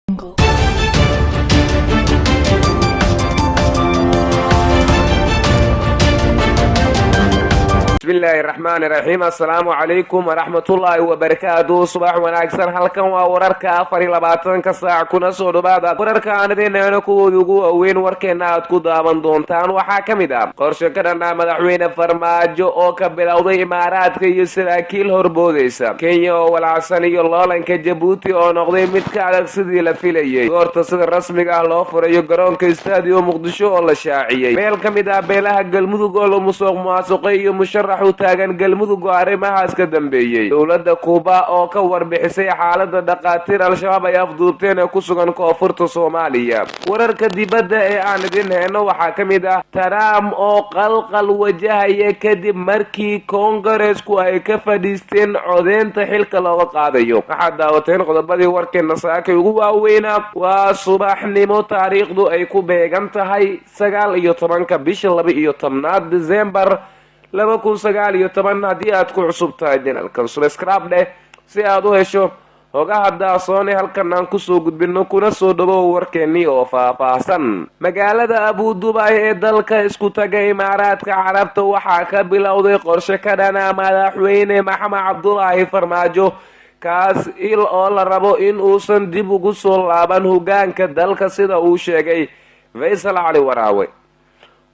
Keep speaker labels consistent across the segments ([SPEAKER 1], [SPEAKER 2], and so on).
[SPEAKER 1] Jungle.
[SPEAKER 2] Bismillaahi raxmaani raxiim. Assalaamu calaykum waraxmatullaahi wabarakaatu. Subax wanaagsan. Halkan waa wararka 24-ka saac. Kuna soo dhawaada wararka aan idin kuwooda ugu waaweyn. Warkeena aad ku daawan doontaan waxaa ka mid ah qorshe ka dhan ah Madaxweyne Farmaajo oo ka bilowday Imaaraadka iyo saraakiil horboodaysa Kenya oo walacsan, iyo loolanka Jabuuti oo noqday mid ka adag sidii la filayay. Goorta sida rasmiga ah loo furayo garoonka Stadium Muqdisho oo la shaaciyey. Meel ka mid ah beelaha Galmudug oo la musuq maasuqay iyo musharax u taagan Galmudug oo arrimahaas ka dambeeyey. Dowladda Kuuba oo ka warbixisay xaalada dhaqaatiir Al-Shabaab ay afduubteen ee ku sugan koonfurta Soomaaliya. Wararka dibadda ee aan idin heyno waxaa ka mid ah Trump oo qalqal wajahaya kadib markii Koongareesku ay ka fadhiisteen codeynta xilka looga qaadayo. Waxaad daawateen qodobadii warkeena saakay ugu waaweynaa. Waa subaxnimo taariikhdu ay ku beegan tahay 19-ka bisha 12-aad, December 2019. Haddii aad ku cusub tahay channelkan, subscribe dheh si aad u hesho hogaha daasoone halkan aan kusoo gudbino. Kuna soo dhawow warkeennii oo faah-faahsan. Magaalada Abudubay ee dalka isku taga Imaaraadka Carabta waxaa ka bilowday qorshe ka dhana Madaxweyne Maxamed Cabdulaahi Farmaajo, kaas il oo la rabo in uusan dib ugu soo laaban hogaanka dalka, sida uu sheegay Faysal Cali Waraawe.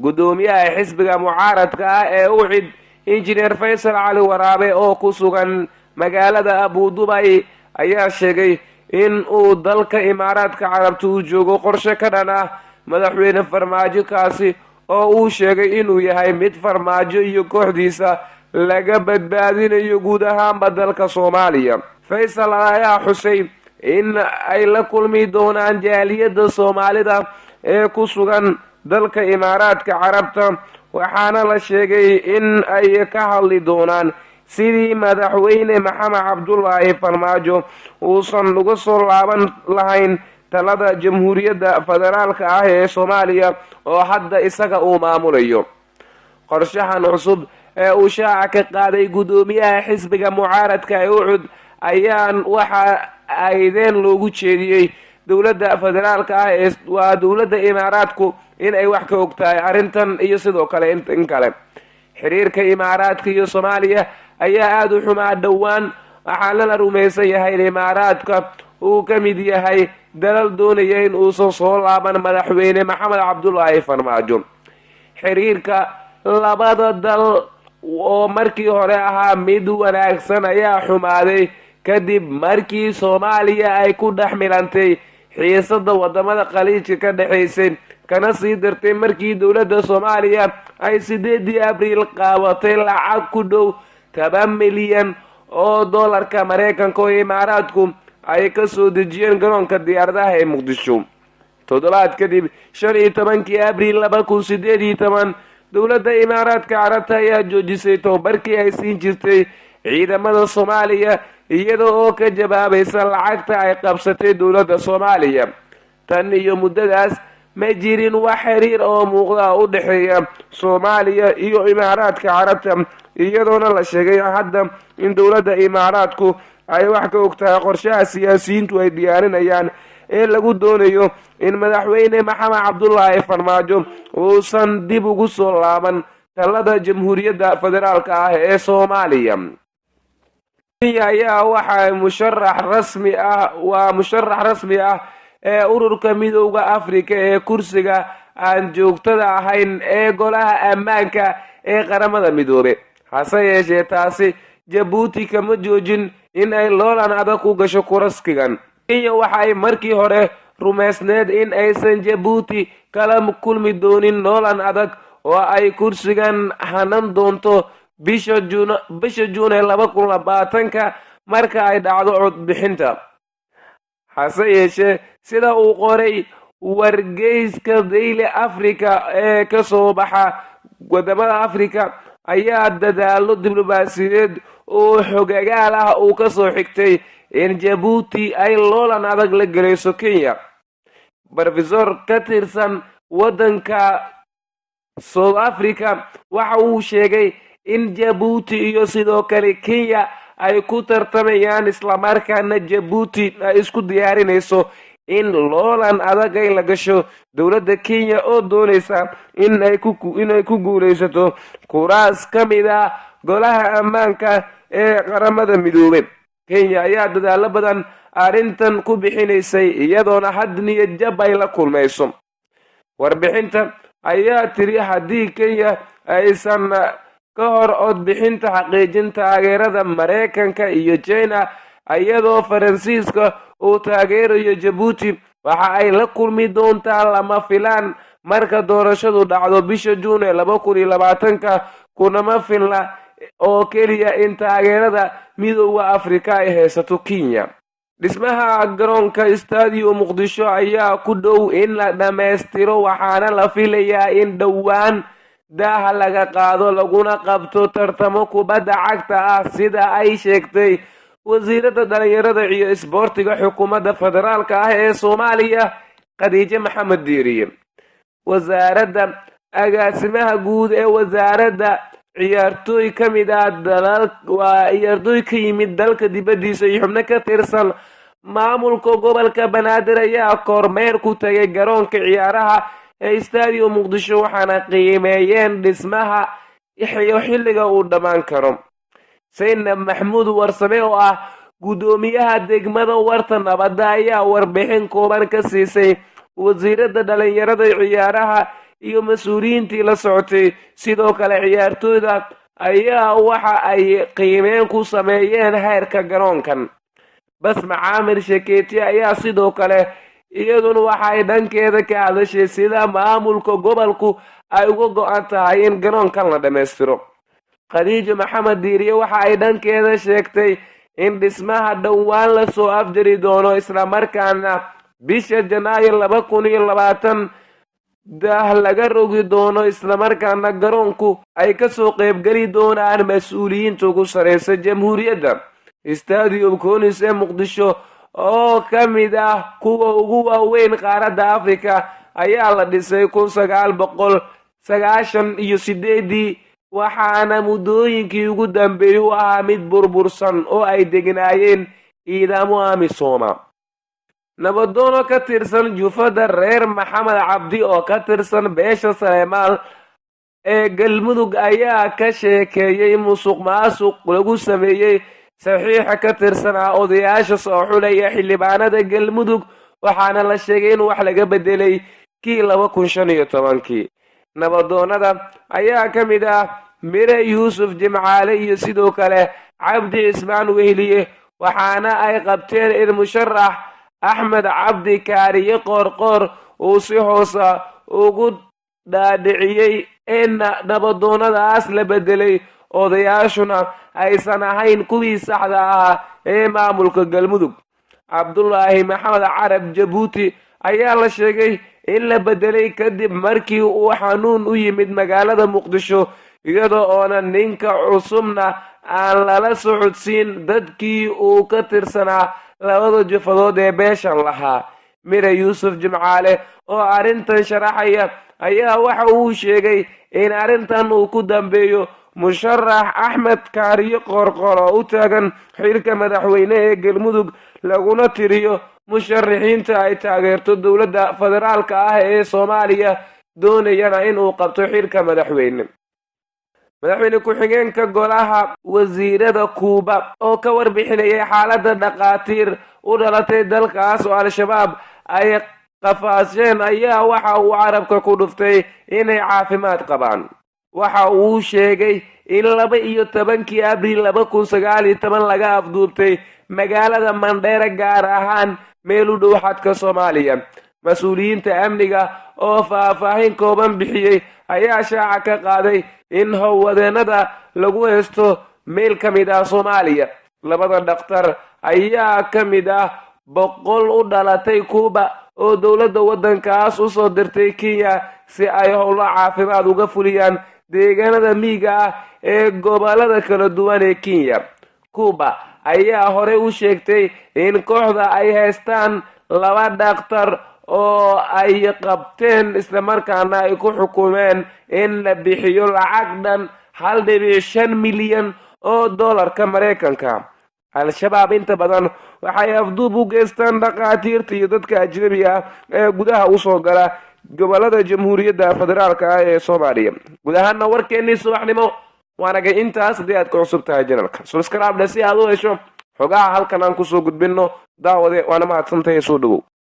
[SPEAKER 2] Guddoomiyaha xisbiga mucaaradka ah ee UCID, Injineer Faysal Cali Waraabe, oo ku sugan magaalada Abudubay, ayaa sheegay in uu dalka Imaaraadka Carabta uu joogo qorshe ka dhan ah Madaxweyne Farmaajo, kaasi oo uu sheegay inuu yahay mid Farmaajo iyo kooxdiisa laga badbaadinayo guud ahaanba dalka Soomaaliya. Faysal ayaa xusay in ay la kulmi doonaan jaaliyadda Soomaalida ee ku sugan dalka Imaaraadka Carabta, waxaana la sheegay in ay ka hadli doonaan sidii Madaxweyne Maxamed Cabdulaahi Farmaajo uusan uga soo laaban lahayn talada Jamhuuriyadda Federaalka ah ee Soomaaliya oo hadda isaga uu maamulayo. Qorshahan cusub ee uu shaaca ka qaaday guddoomiyaha xisbiga mucaaradka ee UCID ayaan waxa aydeen loogu jeediyey dowladda federaalka ah ee waa dowladda Imaaraadku in ay wax ka og tahay arrintan iyo sidoo kale in kale. Xiriirka Imaaraadka iyo Soomaaliya ayaa aada u xumaa dhowaan, waxaana la rumaysan yahay in Imaaraadka uu ka mid yahay dalal doonaya in uusan soo laaban Madaxweyne Maxamed Cabdulaahi Farmaajo. Xiriirka labada dal oo markii hore ahaa mid wanaagsan ayaa xumaaday kadib markii Soomaaliya ay ku dhex milantay xiisada wadamada Khaliijka ka dhexaysay, kana sii dartay markii dowladda Soomaaliya ay 8-dii Abriil qaabatay lacag ku dhow 10 milyan oo dollarka Mareykanka oo Imaaraadku ay kasoo dejiyeen garoonka diyaaradaha ee Muqdisho. Toddobaad kadib, 15-kii Abriil 2018, dowladda Imaaraadka Carabta ayaa joojisay tababarkii ay siin jirtay ciidamada Soomaaliya, iyada oo ka jawaabaysa lacagta ay qabsatay dowladda Soomaaliya. Tan iyo muddadaas ma jirin wax xiriir oo muuqda u dhexeeya Soomaaliya iyo Imaaraadka Carabta, iyadoona la sheegay hadda in dowladda Imaaraadku ay wax ka og tahay qorshaha siyaasiyiintu ay diyaarinayaan ee lagu doonayo in Madaxweyne Maxamed Cabdulaahi Farmaajo uusan dib ugu soo laaban talada Jamhuuriyadda Federaalka ah ee Soomaaliya. Kenya ayaa waxa musharax rasmi ah, waa musharax rasmi ah ee Ururka Midowda Africa ee kursiga aan joogtada ahayn ee Golaha Ammaanka ee Qaramada Midoobe. Hase yeeshee, taasi Jabuuti kama joojin in ay loolan adag ku gasho kuraskigan. Kenya waxa ay markii hore rumaysneed in aysan Jabuuti kala kulmi doonin loolan adag oo ay kursigan hanan doonto bisha Juun ee 2020-ka marka ay dhacdo codbixinta. Hase yeeshee, sida uu qoray wargeyska Daily Africa ee kasoo baxa wadamada Africa, ayaa dadaalo diblomaasiyadeed oo xogagaal ah uu kasoo xigtay in Jabuuti ay loolan adag la gelayso Kenya. Brofesor ka tirsan waddanka South Africa waxa uu sheegay in Jabuuti iyo sidoo kale Kenya ay ku tartamayaan, islamarkaana Jabuuti ay isku diyaarinayso. In loolan adag ay la gasho dowladda Kenya oo doonaysa inay ku guuleysato kuraas ka mid ah Golaha Ammaanka ee Qaramada Midoobay. Kenya ayaa dadaalo badan arrintan ku bixinaysay, iyadoona had niyad jab ay la kulmayso. Warbixinta ayaa tiri haddii Kenya aysan ka hor codbixinta xaqiijin taageerada Mareykanka iyo China, iyadoo Faransiiska uu taageerayo Jabuuti, waxa ay la kulmi doontaa lama filaan marka doorashadu dhacdo bisha Juun ee 2020-ka. Kunama filna oo keliya in taageerada Midooda Afrika ay haysato Kenya. Dhismaha garoonka Stadium Muqdisho ayaa ku dhow in la dhammaystiro, waxaana la filayaa in dhowaan daaha laga qaado laguna qabto tartamo kubadda cagta ah, sida ay sheegtay Wasiiradda Dhalinyarada iyo Isboortiga Xukuumadda Federaalka ah ee Soomaaliya, Khadiijo Maxamed Diiriye. Wasaaradda agaasimaha guud ee wasaaradda, ciyaartooy ka mid ah dalal, waa ciyaartooy ka yimid dalka dibaddiisa iyo xubno ka tirsan maamulka gobolka Banaadir ayaa kormeer ku tagay garoonka ciyaaraha ee Stadium Muqdisho, waxaana qiimeeyeen dhismaha iyo xilliga uu dhammaan karo. Saynab Maxmuud Warsame oo ah guddoomiyaha degmada Warta Nabadda ayaa warbixin kooban ka siisay Wasiiradda Dhalinyarada Ciyaaraha iyo mas-uuliyiintii la socotay. Sidoo kale ciyaartooyda ayaa waxa ay qiimeyn ku sameeyeen heerka garoonkan. Basma Caamir Shekeeti ayaa sidoo kale iyaduna waxay dhankeeda ka hadashay sida maamulka gobolku ay uga go-an tahay in garoonkan la dhammaystiro. Khadiijo Maxamed Diiriye waxa ay dhankeeda sheegtay in dhismaha dhowaan lasoo afjari doono, islamarkaana bisha Janaayo 2020 daah laga rogi doono, islamarkaana garoonku ay kasoo qaybgeli doonaan mas-uuliyiinta ugu sareysa jamhuuriyadda. Stadium Conis ee Muqdisho oo ka mid ah kuwa ugu waaweyn qaaradda Afrika ayaa la dhisay 1998-dii, waxaana muddooyinkii ugu dambeeyey u ahaa mid burbursan oo ay degnaayeen ciidamo AMISOM. Nabadoono ka tirsan jufada reer Maxamed Cabdi oo ka tirsan beesha Saleemaal ee Galmudug ayaa ka sheekeeyey musuq maasuq lagu sameeyey saxiixa ka tirsanaa odayaasha soo xulaya xildhibaanada Galmudug, waxaana la sheegay in wax laga bedelay kii 2015-kii. Nabadoonada ayaa ka mid ah Mire Yuusuf Jimcaale iyo sidoo kale Cabdi Cismaan Wehliye, waxaana ay qabteen in musharax Axmed Cabdi Kaariye Qoorqoor uu si hoosa ugu dhaadhiciyey in nabadoonadaas la bedelay, odayaashuna aysan ahayn kuwii saxda ahaa ee maamulka Galmudug. Cabdulaahi Maxamed Carab Jabuuti ayaa la sheegay in la bedelay kadib markii uu xanuun u yimid magaalada Muqdisho, iyadoo oona ninka cusubna aan lala socodsiin dadkii uu ka tirsanaa labada jufadood ee beeshan lahaa. Mire Yuusuf Jimcaale oo arrintan sharaxaya ayaa waxa uu sheegay in arrintan uu ku dambeeyo musharax Axmed Kaariyo Qoorqoor oo u taagan xilka madaxweyne ee Galmudug, laguna tiriyo musharaxiinta ay taageerto dowladda federaalka ah ee Soomaaliya, doonayana in uu qabto xilka madaxweyne. Madaxweyne ku-xigeenka Golaha Wasiirada Kuuba oo ka warbixinayay xaaladda dhakhaatiir u dhalatay dalkaas oo Al-Shabaab ay qafaasheen ayaa waxa uu carabka ku dhuftay inay caafimaad qabaan. Waxa uu sheegay in 12-kii Abriil 2019 laga afduubtay magaalada Mandheera, gaar ahaan meel u dhow xadka Soomaaliya. Mas-uuliyiinta amniga oo faahfaahin kooban bixiyey ayaa shaaca ka qaaday in howlwadeenada lagu haysto meel ka mid ah Soomaaliya. Labada dhakhtar ayaa ka mid ah 100 u dhalatay Kuuba oo dowladda waddankaas usoo dirtay Kenya si ay howlo caafimaad uga fuliyaan deegaanada miyiga ah ee gobolada kala duwan ee Kenya. Kuuba ayaa horey u sheegtay in kooxda ay haystaan laba dhakhtar oo ay qabteen, islamarkaana ay ku xukumeen in la bixiyo lacag dhan 1.5 milyan oo dollarka Mareykanka. Al-Shabaab inta badan waxay afduub u geystaan dhakhaatiirta iyo dadka ajnabiga ah ee gudaha usoo gala gobolada Jamhuuriyadda Federaalka ah ee Soomaaliya. Guud ahaana warkeenii subaxnimo waanaga intaas. Haddii aad ku cusub tahay channelka, subscribe si aad u hesho xogaha halkan aan kusoo gudbinno. Daawade, waana mahadsantahay, soo dhawow.